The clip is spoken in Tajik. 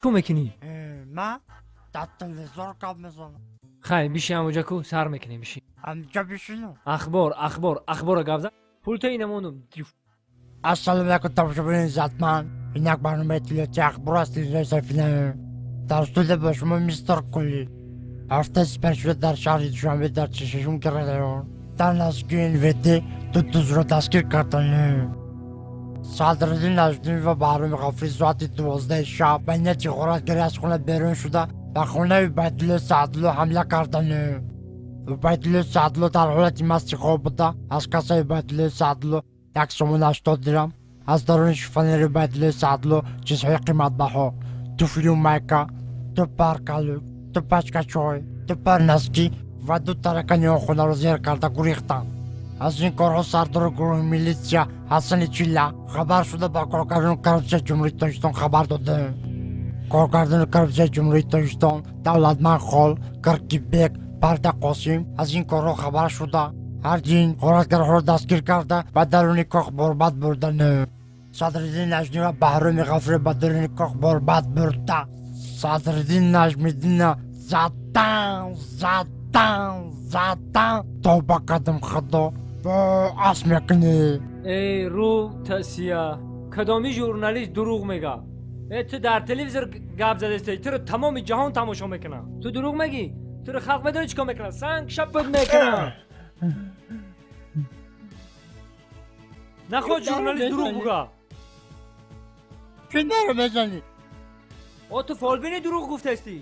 Ку мекунӣ? Ма дар телевизор гап мезанам. Хай, биши ҳамоҷа, ку сар мекунем, биши. Ҳамҷа бишинам? Ахбор, ахбор, ахбора гап зан. Пулта инамондум. Ассалому алайкум, тамошобинони иззатманд. Ин як барномаи иттилоотии ахбор аст телевизиони Сафина. Дар студия бо шумо мистер Кули. Ҳафтаи сипаришуда дар шаҳри Душанбе дар 46-ум район дар наздикии НВД ду дузро дастгир карданд. Садриддин Наҷмиддин ва Баҳроми Ғафурӣ соати 12 шаб ба нияти ғоратгарӣ аз хона берун шуда, ба хонаи Убайдулло Саъдулло ҳамла карданд. Убайдулло Саъдулло дар ҳолати масти хоб буда, аз кассаи Убайдуллои Саъдулло 1 сомон 80 дирам, аз даруни шифонери Убайдуллои Саъдулло чизҳои қиматбаҳо: туфлию майка, ду пар калук, ду пачка чой, ду пар носки ва ду таракани он хонаро зер карда гурехтанд. Аз ин корҳо сардори гурӯҳи милитсия Ҳасани Чилла хабар шуда, ба коргардони коррупсияи Ҷумҳурии Тоҷикистон хабар доданд. Коргардони коррупсияи Ҷумҳурии Тоҷикистон Давлатманд Хол, Киркибек, Парда Қосим аз ин корҳо хабар шуда, ҳарди ин ғоратгарҳоро дастгир карда, ба даруни кох борбад бурданд. Садриддин Наҷмиддин ва Баҳроми Ғафурӣ ба даруни кох борбад бурда, Садриддин Наҷмиддинна задан, задан, задан. Тавба кардам, Худо, ас мекунӣ. Эй, рӯ тасия, кадоми журналист дурӯғ мега? Э, ту дар телевизор гап задастӣ, туро тамоми ҷаҳон тамошо мекунад, ту дурӯғ мегӣ? Туро халқ медонӣ чӣ кор мекунад? Санг шапат мекунад. Нахоҳ журналист дурӯғ буга. Чӣ наро мезанӣ? О, ту фолбини, дурӯғ гуфтастӣ.